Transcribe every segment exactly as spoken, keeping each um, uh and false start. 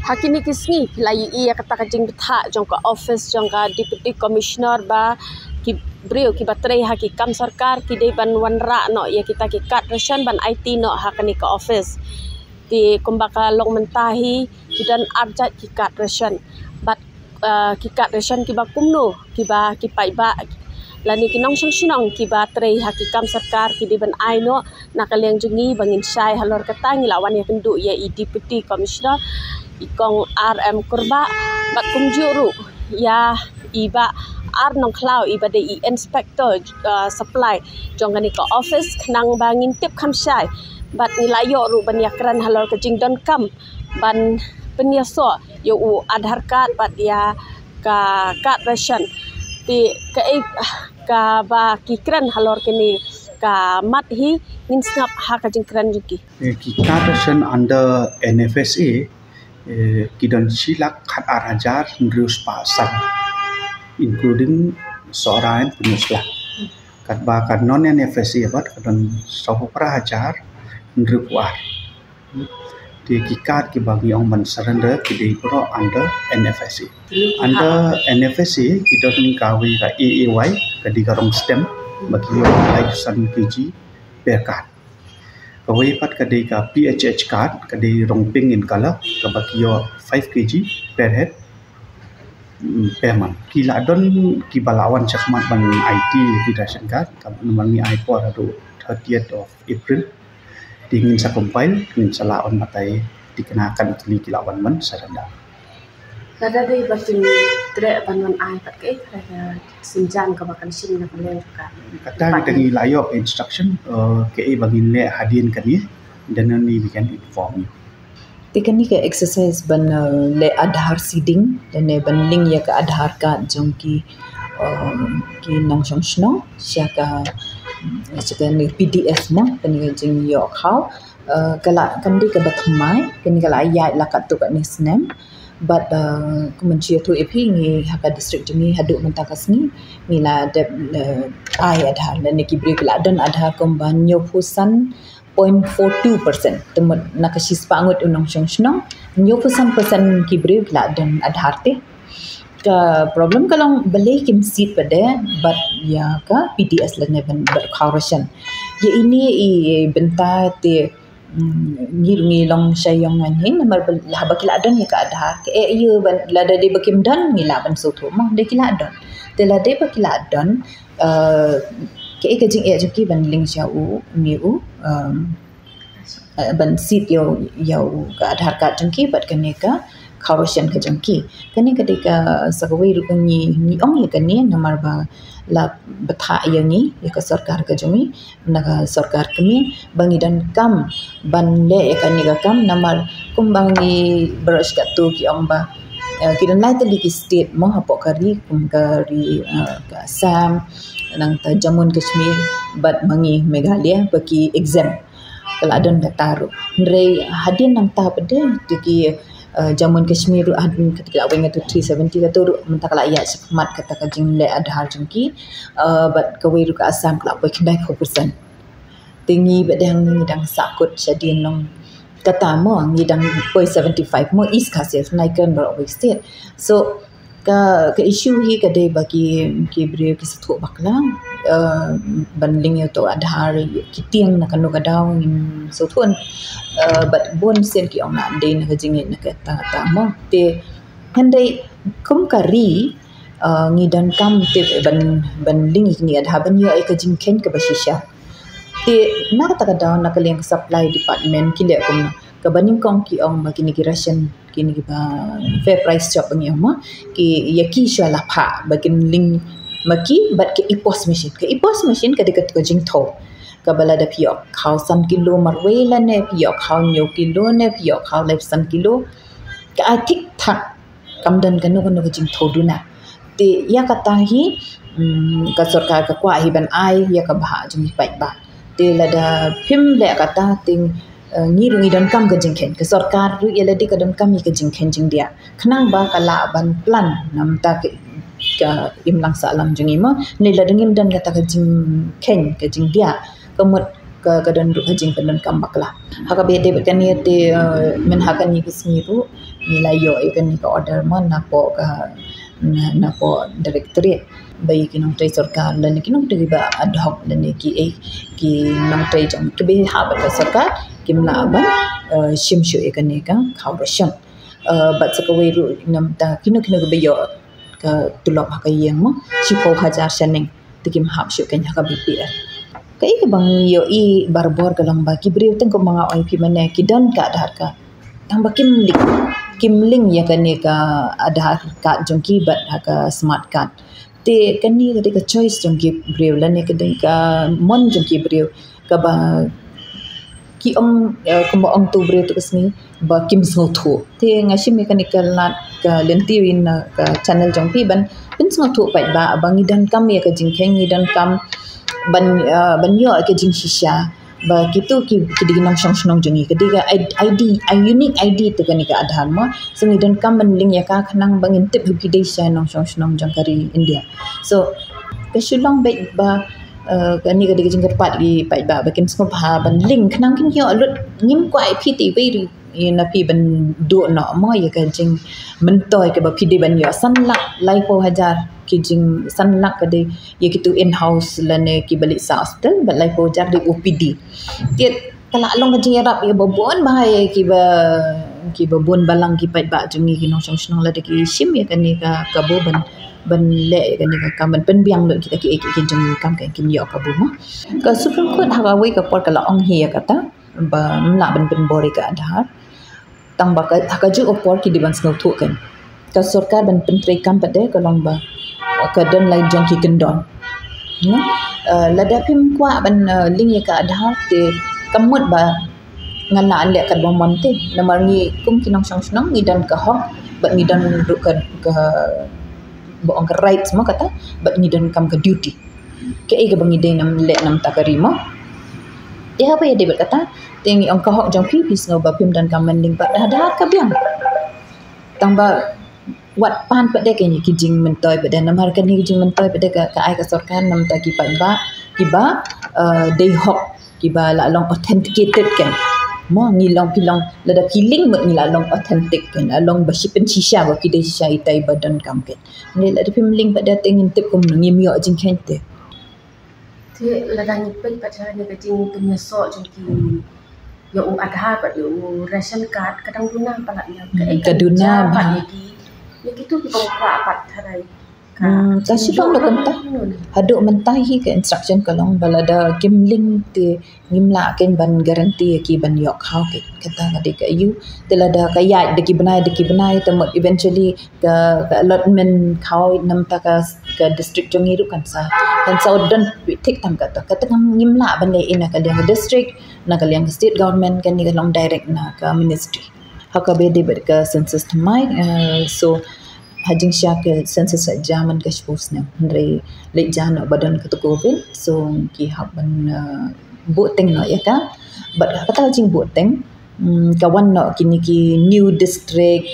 Ha kine ki sngi phi la ïohi ïa kata ka jingbthah jong ka office jong ka Deputy Commissioner ba ki briew kiba trei ha ki kam sorkar ki dei ban wanrah noh ïa kita ki card ration ban aiti noh ha kane ka office. Te kumba ka long mynta hi ki don arjat ki card ration. Bad uh, ki card ration kiba kumno kiba ki paidbah lane ki nongshong shnong kiba trei ha ki kam sorkar ki dei ban ai noh. Na ka liang jong ngi ba ngin shai halor kata ngi la wan ïakynduh ïa i Deputy Commissioner i Kong R M Kurbah bad kumjuh ruh ïa i Bah R Nongkhlaw iba dei i Inspector uh, Supply jong kane ka office khnang ba ngin tip kham shai bad ngi la ïoh ruh ban ïakren halor ka jingdonkam ban pynïasoh ïa u Aadhaar card bad ïa ka card ration. Te kaei kaba ki kren halor kane ka mat hi ngin sngap ha ka jingkren jong ki. Eh, ki card ration under N F S A eh, ki don shi lak khat ar hajar hynriew spah san, including Sohra and Peninsula. Katba ka non N F S A bad ka don saw phra hajar hynriew phew ar. Te ki card kiba ngi ong ban surrender ki dei baroh under N F S A. Under N F S A ki don kawei ka A A Y, ka dei ka rong stem ba ki ïoh lai san K G per card. Kawei pat ka dei ka P H H card, ka dei rong pink in color, kaba ki ïoh five K G per head, mm, per month. Ki la don kiba la wan shakhmat ban aiti ki ration card, kaba namar ngi ai por haduh thirtieth of April. Te ngin sa compile, ngin sa la wan batai thikna katno tylli ki la wan ban surrender. Lada dei ba kin treh ban wan ai pat kaei ka synjam kaba kan shim na ka leng ka. Kata ngi la ïoh instruction, uh, kaei ba ngin leh hadien kane, then only we can inform you. Te kane ka exercise ban uh, leh Aadhaar seeding, lane ban link ïa ka Aadhaar card jong ki uh, ki nongshong shnong sha ka sha kane P D S mo, kane ka jingïoh khaw. Uh, ka la kam dei kaba thymmai, kane ka la ïaid la katto katne snem. Bad uh, kumba shu ïathuh ïa phi ngi ha ka district jong ngi haduh mynta ka sngi ngi la dep uh, ai Aadhaar lane ki briew ki la don Aadhaar kumba hynñiewphew san point four two percent. Te mut na ka shispah ngut u nongshong shnong, hynñiewphew san percent ki briew ki la don Aadhaar te. Ka problem ka long balei kim seed pat de bad ïa ka P D S lane ban bad khaw ration. Ïa ine i bynta te mm, ngi ngi long sha ïong ngan hin namar ba haba ki la don ïa ka Aadhaar kaei ïa ban lada dei ba kim don ngi lah ban sngewthuh mo dei ki la don. Te lada dei ba ki la don uh, kaei ka jingeh jong ki ban link sha u ni u um, uh, ban seed ïa u ïa u ka Aadhaar card jong ki bad kane ka khaw ration ka jong ki. Kane ka dei ka sa kawei ruh ka ngi ngi ong ïa kane namar ba la bthah ïa ngi ïa ka sorkar ka jong ngi na ka sorkar kmie ba ngi donkam ban leh ïa kane ka kam namar kumba ngi baroh shi katto ki ong ba uh, ki don lai tylli ki state mo hapoh ka ri kum ka ri uh, ka Assam nangta Jammu and Kashmir bad ma ngi Meghalaya ba ki exempt. Ka la don kata ruh. Hynrei hadien nangta pat de te ki uh, Jammu and Kashmir ruh hadien kata ki la weng ïa tu three seventy kata ruh mynta ka la ïaid shakhmat kata ka jingleh Aadhaar jong ki uh, bad kawei ruh ka Assam ka la poi khyndai phew percent. Te ngi ba dang ngi dang sahkut shadien long kata mo ngi dang poi seventy five mo East Khasi Hills nai kren baroh wei state. So ka ka issue hi ka dei ba ki ki briew ki sngewthuh bakla uh, ban link ïa u Aadhaar ki tieng na kano ka daw ngim sngewthuh uh, bad bun sien ki ong na dei na ka jingngeit na ka tang ta mo te hynrei kum ka ri uh, ngi donkam te ban ban link ïa kine Aadhaar ban ïoh ïa ka jingkheiñ kaba shisha. Te na kata ka daw na ka liang ka supply department ki leh kumno kaba nyngkong ki ong ba kine ki ration kine kiba fair price shop ngi ong ma ki ïa ki shuwa la phah ba kin link ma ki bad ka EPOS machine. Ka EPOS machine ka dei ka jingthaw kaba lada phi ïoh khaw san kilo marwei lane phi ïoh khaw hynñiew kilo ne phi ïoh khaw laiphew san kilo ka ai thik thak kam don kano kano ka jingthaw duna. Te ïa kata hi mm, ka sorkar ka kwah hi ban ai ïa ka bhah jong ki paidbah. Te lada phim leh kata te uh, ngi ruh ngi donkam ka jingkheiñ ka sorkar ruh ïa lade ka donkam ïa ka jingkheiñ jingdiah khnang ba ka lah ban plan namta ka ka imlang sahlang jong ngi mo ne lada ngim don kata ka jingkheiñ ka jingdiah ka mut ka, ka don ruh ka jingpyndonkam bakla. Ha kaba ïadei bad kane te, eh, mynha kane ka sngi ruh ngi la ïoh ïa kane ka order mo napoh ka, na, napoh directorate ba ïa ki nongtrei sorkar lane ki nongtrei ba ad hoc lane ki, eh, ki nongtrei jong kiba hap bad ka sorkar kim lah ban, eh, shim shuh ïa kane ka khaw ration. Eh, bad sa kawei ruh namta kino kino kiba ïoh ka tulop ha ka ïing mo, shiphew hajar shaneng te kim hap shuh kein ha ka B P L. Kaei kaba ngi ïohi barabor ka long ba ki briew teng kumba nga ong ïa phi mynne ki don ka Aadhaar card, tang ba kim link, kim link ïa kane ka Aadhaar card jong ki bad ha ka smart card. Te kane ka dei ka choice jong ki briew lane ka dei ka mon jong ki briew kaba ki ong, eh, kumba ong tu briew tu ka sngi ba kim sngewthuh. Te nga shim ïa kane ka lad ka lynti ïa na ka channel jong phi ban pynsngewthuh paidbah ba ngi donkam ïa ka jingkheiñ, ngi donkam ban, eh, ban ïoh ïa ka jingshisha ba kitu ki, ki dei ki nongshong shnong jong ngi, ka dei ka I D, I D, unique I D tu kane ka Aadhaar mo. So ngi donkam ban link ïa ka khnang ba ngin tip ba phi dei shisha nongshong shnong jong ka ri India. So ka shu long beit ba, eh, kane ka dei ka jingkyrpad ïa ki paidbah ba kin sngewbha ban link khnang kin ïoh lut, ngim kwah ïa phi te iwei ri ïa na phi ban duh noh mo ïa ka jingmyntoi kaba phi dei ban ïoh san lak laiphew hajar ki jing, san lak ka dei ïa kitu in-house lane kiba leit sah hospital bad laiphew hajar dei O P D. Te ka la long ka jingïarap ïa ba bun ba ïa kiba, kiba bun balang ki paidbah jong ngi ki nongshong shnong lada ki shim ïa kane ka kabu ban, ban leh ïa kane ka kam ban pynbiang lut kita kiei kiei ki jingkam ka kin ïoh kabu mo. Ka Supreme Court ha kawei ka por ka la ong hi ïa kata ba ym lah ban pynbor ïa ka Aadhaar. Tang ba ka, ha kajuh ka por ki dei ban sngewthuh kein. Ka sorkar ban pyntreikam pat de ka long ba ka don lai jong ki kyndon. No? Eh, lada phim kwah ban, eh, link ïa ka Aadhaar te ka mut ba ngan lah leh katba mon te. Namar ngi kum ki nongshong shnong ngi don ka hok bad ngi don ruh ka, ka ba ong ka rights mo kata bad ngi donkam ka duty. Kaei kaba ngi dei nam leh namta ka ri mo. Te haba ïadei bad kata te ngi ong ka hok jong phi, phi sngew ba phim donkam ban link bad Aadhaar ka biang. Tang ba wat pan pat de kane ki jingmyntoi pat de, namar kane ki jingmyntoi pat de ka, ka ai ka sorkar namta ki paidbah kiba, eh, dei hok, kiba la long authenticated kein. Mo ngi long phi long lada phi link mut ngi la long authentic kein, la long ba shi pynshisha ba phi dei shisha itai ba donkam kein. Ngi lada phim link pat de te ngin tip kumno, ngim ïoh jingkheiñ te. Te lada ngi peit pat ha kane ka jingpynïasoh jong ki ïa u Aadhaar bad ïa u ration card ka dang duna palat ïa ka, hmm, eh, ka duna jia pat ba ïa ki, ïa kitu ki bym kwah pat tharai. Ka, hmm, ka jingïoh shibang da kumta. Haduh mynta hi ka instruction ka long ba lada kim link te ngim lah kein ban guarantee ïa ki ban ïoh khaw kein. Kata ka dei ka ïa u. Te lada ka ïaid da ki bnai da ki bnai te mut eventually ka, ka allotment khaw namta ka, ka district jong ngi ruh kan sa, kan sa don thik tam kata. Kata ngam, ngim lah ban leh ei na ka liang ka district, na ka liang ka state government, kane ka long direct na ka ministry. Ha kaba ïadei bad ka census thymmai, eh, so ha jingshisha ka census la jia man ka shiphew snem. Hynrei leit jia noh ba don kata ka Covid, so ki hap ban, eh, buh teng noh ïa ka. Bad ha kata ka jingbuh teng, mm, ka wan noh kine ki new district,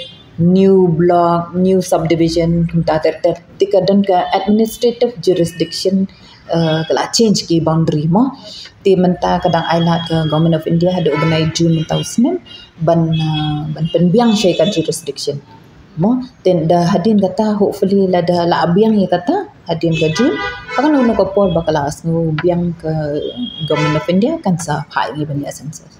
new block, new subdivision, kumta ter ter. Te ka don ka administrative jurisdiction, eh, ka la change ki boundary mo. Te mynta ka dang ailad ka Government of India haduh u bnai June mynta u snem ban, eh, ban pynbiang sha ka jurisdiction. Mo, te da hadien kata hopefully lada la biang ïa kata hadien ka June, ha kano kano ka por ba ka la sngew biang ka Government of India kan sa phah ïa ki ban ïa census.